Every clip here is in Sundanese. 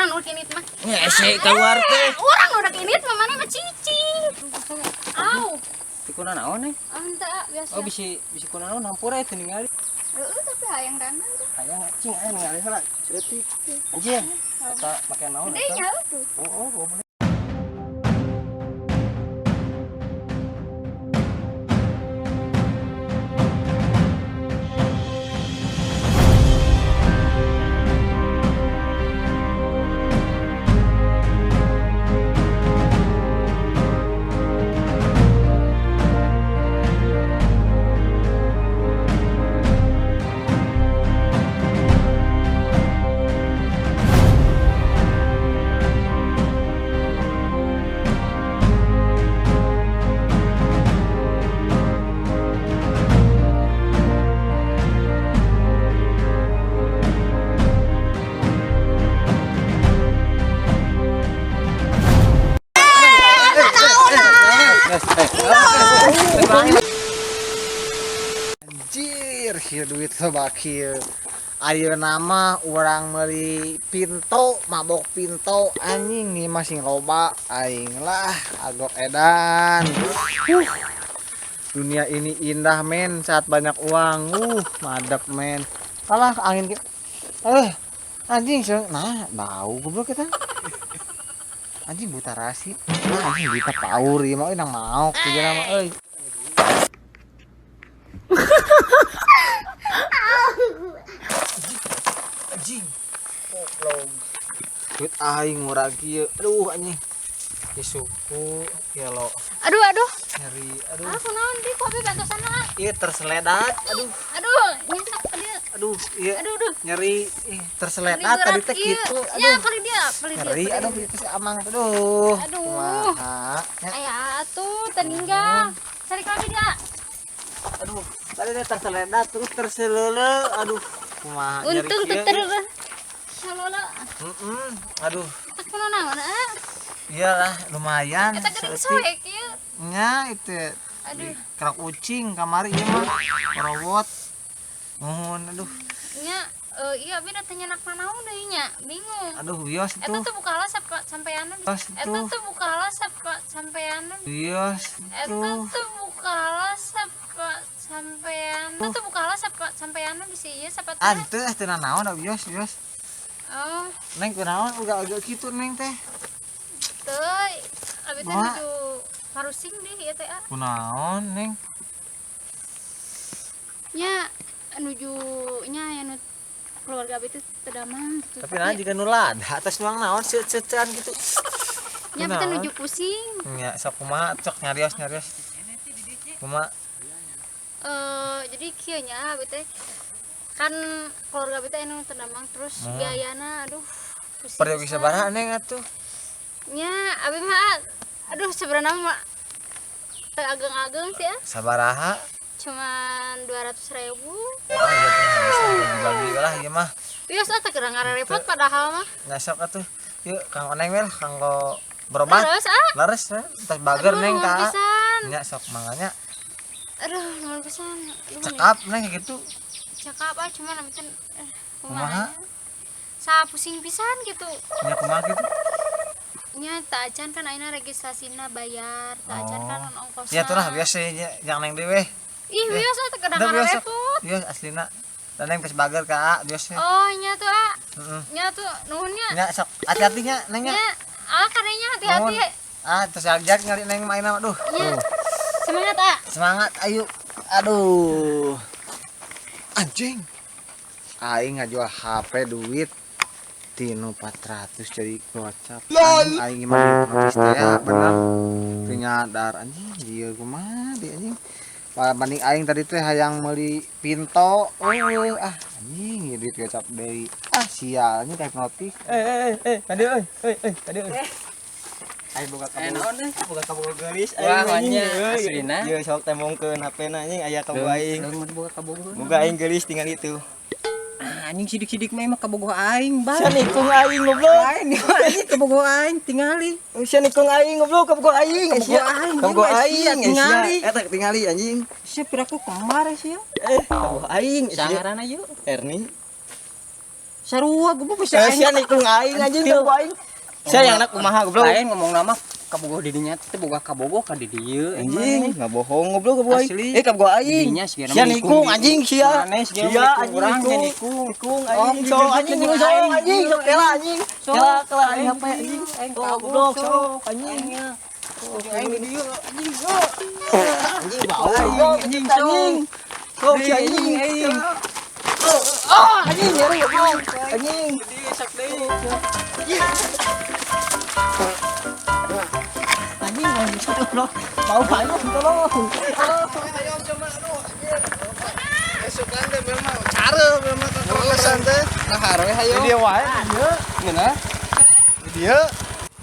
nu kinit mah. Ngese keluar teh. Urang udah kinit mah mana mah cicing. Au. Ti kuna naon neng? Ah, henteu ah, biasa. Oh bisi bisi kuna naon hampura teu ningali. Heeh, tapi hayang rangan tuh. Hayang cing aya ningali heula. Seutik. Anjir. Eta make naon Gede eta? nya tuh. Oh, oh, boleh. Anjir, kieu duit loba kieu. Ayeuna mah urang meuli pinto, mabok pinto anjing nih masih loba aing lah agok edan. Dunia ini indah men saat banyak uang. Madep men. Alah angin ki. Anjing nah bau goblok kita. Anjing buta rasi. Nah, anjing buta paur ieu mah euy nang maok juga mah euy. Anjing. Goblok. Duit aing murah kieu. Aduh anjing. Di suku ya lo. Aduh, aduh. Nyeri, aduh. Ah, kunaon di kok abi bantosan lah. Iya terseledat, aduh. Aduh, nyesek dia. Aduh, iya. Aduh, aduh. Nyeri, ih, terseledat tadi teh kitu. Aduh. Ya, kali dia, kali dia. Nyeri, aduh itu si Amang. Aduh. Aduh. Kumaha. Aya atuh teninggal. Cari lagi dia. Aduh, tadi dia terseledat terus terselele. Aduh, kumaha nyeri. Untung teu ter. Salola. Heeh. Aduh. Kunaon ah? Iyalah, lumayan. Eta geuning soek ieu. Nya itu. Aduh. Kerak ucing kamari ieu mah. Robot. Nuhun, aduh. Nya, iya abi da teu nyenak nanaon deui nya, bingung. Aduh, wios itu. Eta tuh bukalah sampeanna. Eta tuh bukalah sampeanna. Wios itu. Eta tuh bukalah sampeanna. Eta tuh bukalah sampeanna bisi ieu sapatuna. Ah, teu teu nanaon da wios, wios. Oh. Neng kunaon uga agak kitu neng teh. Teu, abi teh nuju parusing deh ieu teh ah. Kunaon neng? Nya nuju nya aya nu keluarga abi teh teu damang gitu. Tapi naon jiga nu lada atas nuang naon seuceut-seucean gitu. Nya abi teh nuju pusing. Nya sok kumaha cok nyarios-nyarios. Kumaha? Jadi kieu nya abi teh kan keluarga abi teh anu teu damang terus biayana aduh pusing. Peryogi sabaraha neng atuh? Nya abi mah aduh sebenarnya mah teu ageng-ageng sih ah. Sabaraha? Cuman 200.000. Oh iya bagi lah ieu mah. Wios ah teu keur ngarepot padahal mah. Nya sok atuh. Yuk Kang Oneng we lah kanggo berobat. Leres ah. Leres we, tas bager neng ka. Nya sok manganya. Aduh, nuhun pisan. Cekap neng gitu. Cekap ah cuman abi teh kumaha. Sa pusing pisan gitu. Nya kumaha gitu? Nya tak acan kan ayeuna registrasina bayar, tak acan kan ongkosna. Ya atuh lah biasa yang neng deui weh. Ih, wios ah teu kadang repot. Wios aslina. Dan neng geus bager ka A, wios. Oh, nya tuh A. Heeh. Nya tuh nuhun nya. Nya sok hati-hati nya neng nya. Nya, ah kadenya hati-hati. Ah, terus ajak nyari neng main aduh. Nya. Semangat, A. Semangat, ayo. Aduh. Anjing. Aing ngajual HP duit tinu 400 jadi gocap. Aing gimana hipnotis teh ya, bener. Teu nyadar anjing dia kumaha di anjing. Banding aing tadi teh hayang meuli pinto. Oh, ah anjing duit gocap deui. Ah sialnya hipnotis. Tadi euy, tadi euy. Aing boga kabogoh. Naon deui? Boga kabogoh geulis aing anjing aslina. Ieu sok tembongkeun HP-na anjing aya kabogoh aing. Boga kabogoh. Boga aing geulis tinggal itu. Anjing sidik-sidik mah kabogoh aing, Bang. Sia nikung aing goblok. Aing anjing kabogoh aing tingali. Sia nikung aing goblok kabogoh aing. Kabogoh aing, Kabogoh aing eta tingali anjing. Sia piraku kembar sia. Kabogoh aing. Sangarana yeuh. Erni. Sarua goblok bisa Eh, sia nikung aing anjing kabogoh aing. Sia yang anak kumaha goblok. Lain ngomong nama kabogoh di dinya teh boga kabogoh ka di dieu Anjing, nggak bohong goblok kabogoh aing. Asli. Eh kabogoh aing. Dinya sigana Sia nikung anjing sia. Maneh sigana Sia nikung anjing urang nya nikung. nikung. Nikung anjing sok anjing sok anjing sok kela anjing. Kela kela aing HP anjing. Aing Oh, kagok, goblok sok. sok anjing. Aing di dieu anjing sok. Anjing bau anjing anjing. Sok si anjing Aing. Ah anjing nyeri goblok. Anjing. Di dieu sok deui. Anjing mau goblok. Bau banget tolong. Ayo coba aduh. Esukan teh memang cara memang kekerlesan teh. Nah, haroe hayo. Di dia wae di dieu. Ngeunah. Di dieu.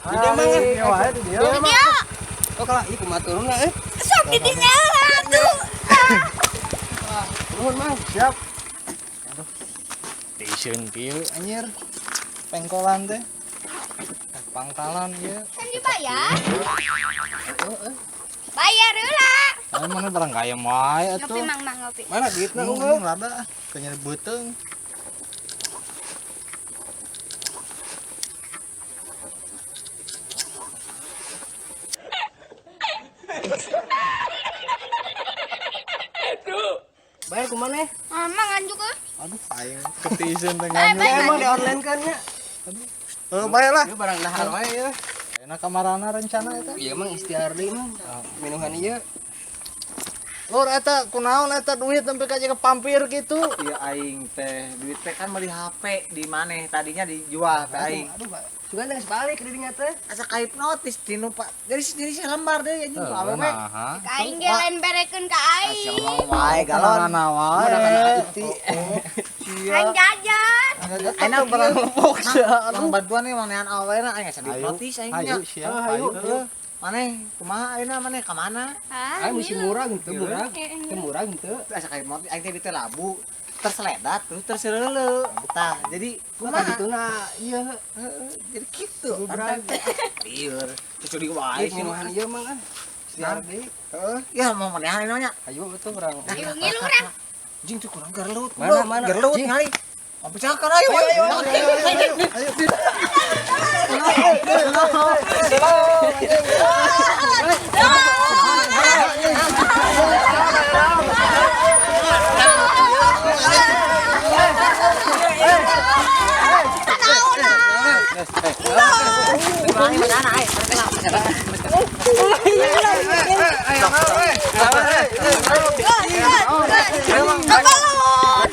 Di dieu mah. Di dia wae di dieu. Dia Oh, kalah ieu kumaha turunna eh. sok di dinya lah atuh. Nuhun Mang. Siap. Aduh. Tiseun kieu anjir. Pengkolan teh. Pangkalan ieu. Kan dibayar. Bayar heula. Aya mana barang kaya wae atuh. Ngopi Mang, Mang ngopi. Mana duitna Unggul rada ah, teu nyeri beuteung. Bayar kumaha? Ah, Mang nganjuk euy. Aduh, aing ketiseun teh Eh, ngambil. baik. Emang di online kan nya. Heuh, bae lah. Ieu barang dahar wae ieu. Enak kamarana rencana eta. Ieu mah istiar deui mah. Minuhan ieu. Lur eta kunaon eta duit sampai ka ke pampir gitu. Iya aing teh duit teh kan beli HP di maneh tadinya dijual teh aing. Aduh, Pak. Sugan geus balik di dinya teh. Asa ka hipnotis tinu Pak. Dari dari lembar deui anjing ku awewe. Ka aing ge lain berekeun ka aing. Wae galon. Wae. Aing jajan. Aing barang lepok sia. Mang bantuan nih mang nean awena aing asa dihipnotis aing nya. Ayo siap, ayo. Maneh kumaha ayeuna maneh ka mana? Ah, Aing mesti murah henteu murah. Teu murah henteu. Asa ka hipnotis aing teh duit teh labu terseledat terus tersereuleuh. Tah, jadi Kumaha kumaha? dituna ieu. Heeh, jadi kitu. Lieur. Curi wae Ieu minuhan ieu mah ah. Istiar deui. Heeh, ya mau manehan ayeuna nya. Ayo betul urang. Ayo ngilu urang. Jing tuh kurang gerlut. Mana, mana? Gerlut Jing. ngali. Pecahkan ayo ayo ayo ayo.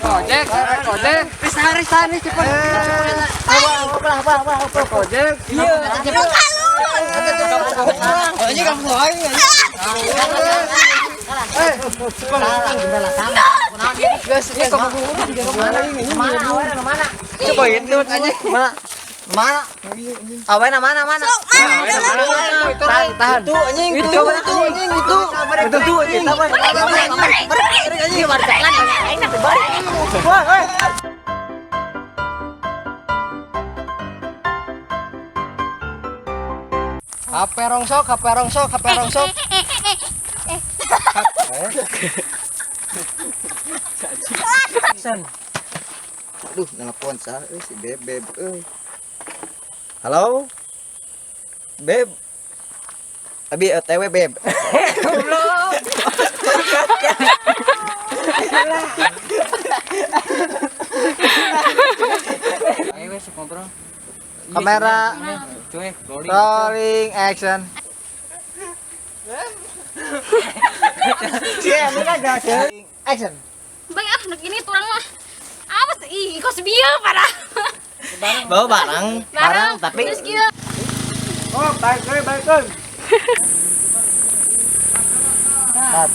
Ojek, ojek. Risan, risan cepet. Ojek. Iya. Ojek kamu aing. Coba itu anjing. Mana? Mana? Awena mana mana? Tahan, tahan. Itu anjing itu itu anjing itu. Itu tuh anjing. Anjing Wah, wah. HP rongsok, HP rongsok, HP rongsok. Aduh, nelpon sah euy si Beb Beb euy. Halo? Beb. Abi OTW Beb. Goblok. Ayo wes ngobrol. Kamera. Cuek, rolling. Rolling action. Cie, ini kan Action. Baik ah, nuk ini turang mah. Apa sih? Ih, kos bieu parah. Bawa barang, barang tapi terus kieu. Oh, baik, baik, baik. Cut.